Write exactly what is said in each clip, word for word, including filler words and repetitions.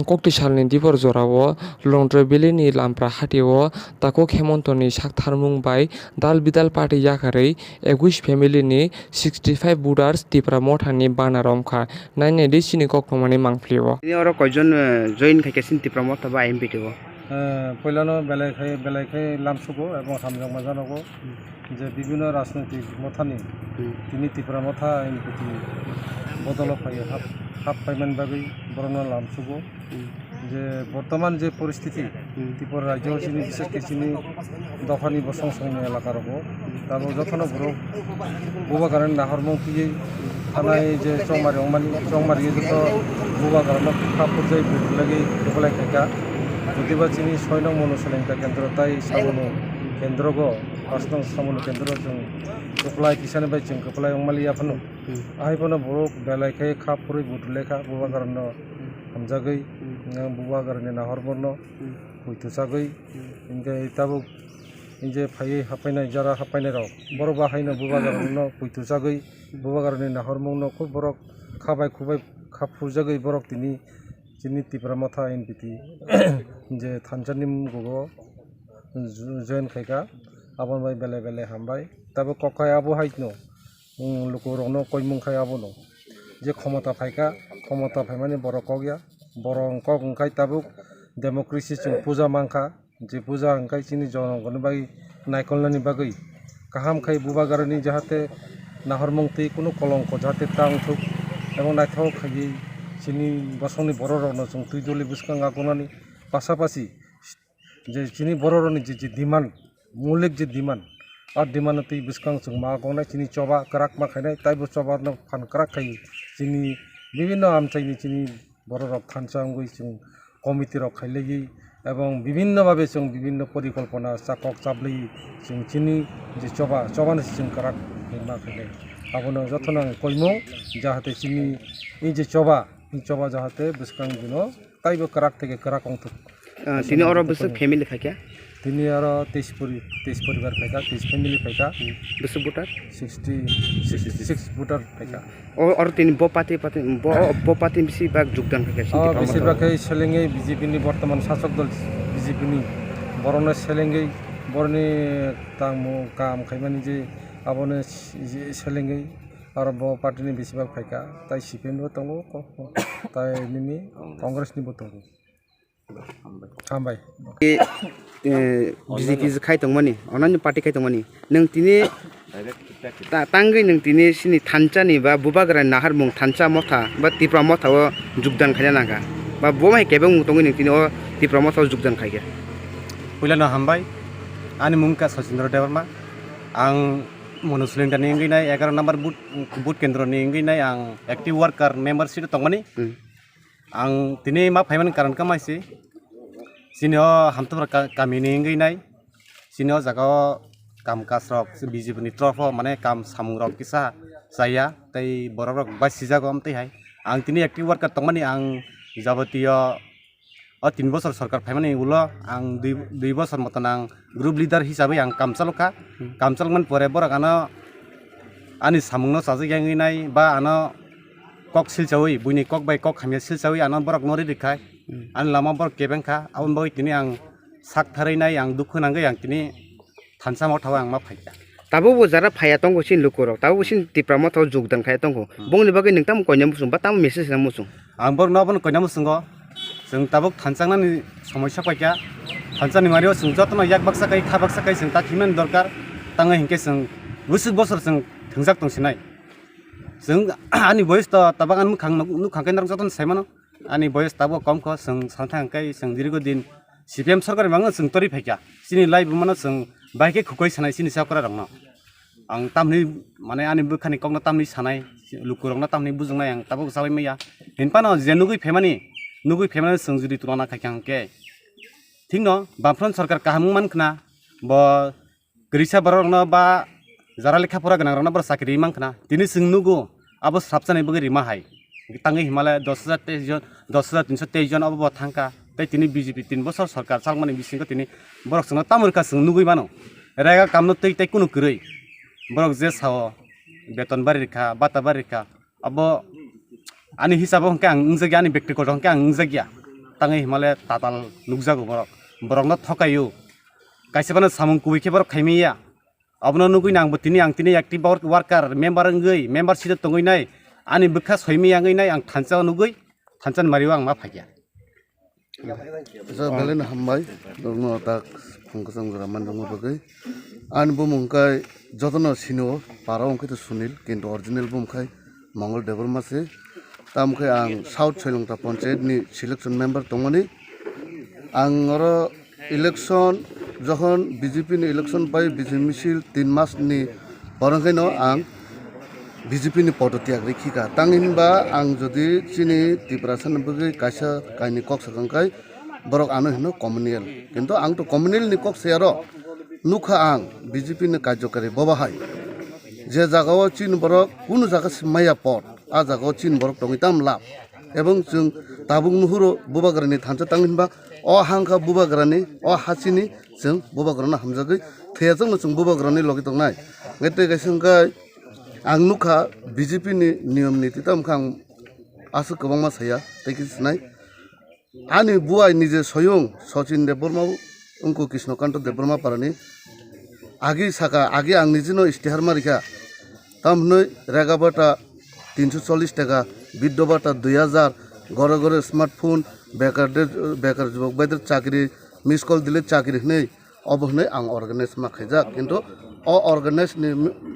Kokti salni dibor jorao Longdrai Valley ni Lampra hatio Takhuk Hemontoni saktharmung bai dal bidal party yakarwi ekush family ni sixty five voters Tipra Motha ni bana romkha. Nainai di chini koktwmani mangpili o. Tini oro koijon, eh, join khaikha chini Tipra Motha ba I M P T o? Eh, poilano belai khai, belai khai lamsugo ebong hamjakma janogo. Hmm. Je bibhinno rajnoitik mothani Hmm. tini Tipra Motha N P T bodolo phaiwi hap, hap paimani bagwi borokno lamsugo. Hmm. Je bortoman je poristiti Hmm. Tripura rajyo chini, bishes khe chini dophani bosong songni elaka rogo, tabuk jotono borok bubagrani nahormung twiwi thanai je chongmari wngmani, chongmari joto bubagrano khapurjai bwrwilagwi kwplai khaikha. Jodiba chini soi nong Monu Soilingta kendro tai Samonu kendrogo, Asnong Samonu kendro chwng kwplai kisani bai chwng kwplai wngmaliya phano. Hmm. Ahai phano borok belai khe kha phurwi butrulai kha, bubagrano Hmm. hamjagwi, Hmm. bubagrani nahormungno Hmm. poito chagwi, Hmm. hinkhe tabuk je phaiwi haphainai, jara haphainai rok, borok ba haino bubagrano poito chagwi, bubagrani nahormungno khub borok kha bai khuk bai kha phurjagwi borok tini chini Tipra Motha N P T je thansa ni mugo jo-, join khaikha, aboni bai belai belai hambai. Tabuk kok khai abo haino, um, lukurokno koimung khai abono. Je khomota phaikha, khomota phaimani borok kokya, borok kok wngkhai tabuk democracy chwng puja mankha. Je puja hwnkhai chini jonogoni bagwi naikolnani bagwi kaham khai bubagrani jahate nahormung twi kunu kolongko jahate ta wngthuk, ebo naithok khaiwi chini bosongni bororokno chwng twi doli bwskang agonani pasapasi je chini bororokni je, je demand, moulik je demand, a demand twi bwskang chwng ma agonai chini choba kwrak ma khainai, taibo choba no phan kwrak khai chini bibhinno amchaini chini bororok thansa wngwi chwng committee rok khailaiwi, ebong bibhinno babe chwng bibhinno porikolpona chakok chaplaiwi chwng chini je choba, chobano se chwng kwrak ma khainai. Abono jotono ang koimung, jahate chini ei je choba, ei choba jahate bwskang dino taibo kwrak theke kwrak wngthok. Ah, tini oro bwswk family khaikha? Tini oro teis pori-, teis poribar phaikha, teis family phaikha. Hmm. Bwswk voter? Sixty, sixty six voter phaikha. O, oro tini bo party, party, bo, bo party bisi bak jogdan khaikha, Oh, sini bisi bak khe selengwi B J P ni bortoman sasok dol B J P ni borokno selengwi boroni tangmo kam khaimani je abono s-, je selengwi aro bo party ni bisi bak phaikha, tai C P M bo tongo, ko-, ko-, tai nini Congress ni bo tongo. Hambai. E, e, B J P je khai tongmani, onani party khai tongmani. Nwng tini ta-, tangwi nwng tini sini thansa ni ba bubagra ni naharmung thansa motha ba Tipra motha o jogdan khaina nangkha. Ba bo mai kebeng mung tongwi nwng tini o Tipra motha o jogdan khaikha. Puila no hambai. Ani mung kha Sachindra Debbarma. Ang Monu Soilingta ni wngwi nai egaroh number booth, booth kendro ni wngwi nai ang active worker member seat o tongmani. Hmm. Ang tini ma phaimani karon kha maisi, chini o Hamtopra ka-, kami ni wngwi nai, chini o jaga o kam kaj rok B J P ni torof o mane kam samung rok kisa chaya, tei borok rok bai sijago amtwi hai. Ang tini active worker tongmani ang jabotiyo o tin bosor sorkar phaimani ulo ang dui, dui bosor moton ang group leader hisabwi ang kam chalokha. Hmm. Kam chalokmani pore borok ano ani samungno chajak ya wngwi nai ba ano kok silchawi, buini kok bai kok hamya silchawi ano borok no ri rikha. Hmm. Ani lama borok kebeng kha, aboni bagwi tini ang sak tharwi nai, ang dukhu nangwi ang tini thansa motha o ang ma phaikha. Tabuk bo jara phaiya tongo chini lukurok, tabuk bo chini Tipra motha o jogdan khaiya tongo. Hmm. Bongni bagwi nwng tamo koina muchung ba tamo message rwna muchung? Ang borokno abono koina muchungo, chwng tabuk thansa wngnani somoi sok paikha. Thansa ni mari o chwng jotono yak baksa kai, kha baksa kai chwng ta thwimani dorkar. Tangwi hinkhe chwng bwswk bosor chwng thwngjak tong sinai. Chwng ani boyes to tabuk ani mwkhang nuk-, nukhang khe norok jotono sai mano. Ani boyes tabuk kom kho, chwng santhang kai chwng dirgo din C P M sorkar ni bagwi chwng tori phaikha. Chini lai bumano chwng bai khe khukoi sanai chini chakra rokno. Ang tamni mane ani bwkhani kokno tamni sanai, lukurokno tamni bujuknai ang tabuk chabai maya. Hinphano je nugui phaimani, nugui phaimani chwng jodi tulana khaikha hwnkhe, thikno Bamfront sorkar kaham wngman khna, bo kwrwisa borok rokno ba jara lekha pora gwnang rokno borok chakri man khna. Tini chwng nugo abo swrapchani bagwi rima hai. Tangwi himale dos hajar teis jon, dos hajar tinso teis jon abo bo thangkha. Tei tini B J P tin bosor sorkar chalmani bisingo tini borok chwngno tamo rwkha chwng nugwi mano. Rega kamno tei tei kunu kwrwi. Borok je sao beton bari rikha, bata bari rikha. Abo ani hisabo hwnkhe ang wngjakya, ani bektigoto hwnkhe ang wngjakya. Tangwi himale tatal nukjago borok. Borokno thokaio. Kaisa phano samung kubui khe borok khaimaya. Abono nugwi nangbo tini ang tini active work-, worker, member wngwi, member side tongwi nai. Ani bwkha soimaya wngwi nai ang thansa nugwi, thansa ni mario ang ma phaikha. Kisa belai no hambai, norokno tak phung kwchang jora manjakma bagwi. Ani bumung khe jotono sino, para wngkhe to Sunil, kintu original bumung khe Mongol Debbarma se. Tamo khe ang South Soilongta Panchayat ni selection member tongmani. Ang oro election, jokhon B J P ni election bai B J P misil tin mas ni borok khe no ang B J P ni poto tiyag rikhi kha. Tang hinba ang jodi chini Tiprasa ni bagwi kaisa kainwi kok sakang khai borok ano hino communal. Kintu ang to communal ni kok saya ro nukha ang B J P ni karjokari boba hai. Je jaga o chini borok kunu jaga se maya pot, a jaga o chini borok tongwi tam lab. Ebong chwng tabuk nuhuro bubagrani thansa tang hinba o hangkha bubagrani, o hachini chwng bubagrano hamjagwi thwiya chwngno chwng bubagrani logi tongnai. Ngai tei kaisa hwnkhe ang nukha B J P ni niyom niti tamo khe ang aswk kwbangma saya tei khe sinai. Ani buai nije soyung Sachin Debbarma wngkha Krishnakanto Debbarma parani. Agi saka, agi ang nijino istihar marikha. Tamhwnwi rega bata tinso chollish taka, biddo bata dui hajar, gore gore smartphone, bekar de, bekar jubok bai de chakri, miss call dile chakri hwnwi. Obo hwnwi ang organize ma khaijak, kintu o organize ni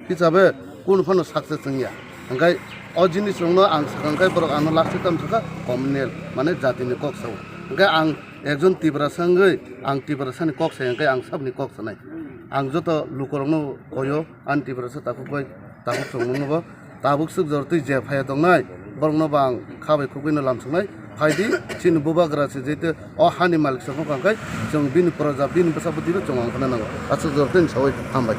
hisabe kunu phano success wngya. Hwnkhe o jinis rokno ang sakha, hwnkhe borok ano lakchi tam sakha communal, mane jatini kok sao. Hwnkhe ang ekjon Tiprasa wngwi ang Tiprasani kok sai, hwnkhe ang sabni kok sanai. Ang joto lukurokno koyo, ani Tiprasa takhuk bai takhuk chongmungno bo. Tabuk swk jor twi je phaiya tongnai, borokno bo ang kha bai khuk bai no lamsoknai. Phaidi, chini bubagra se jeto o hani malik se wngkha, hwnkhe chwng bini proja, bini bwsa bwtwi no chwng wngkhana nango. Aswk jor twi sawi hambai.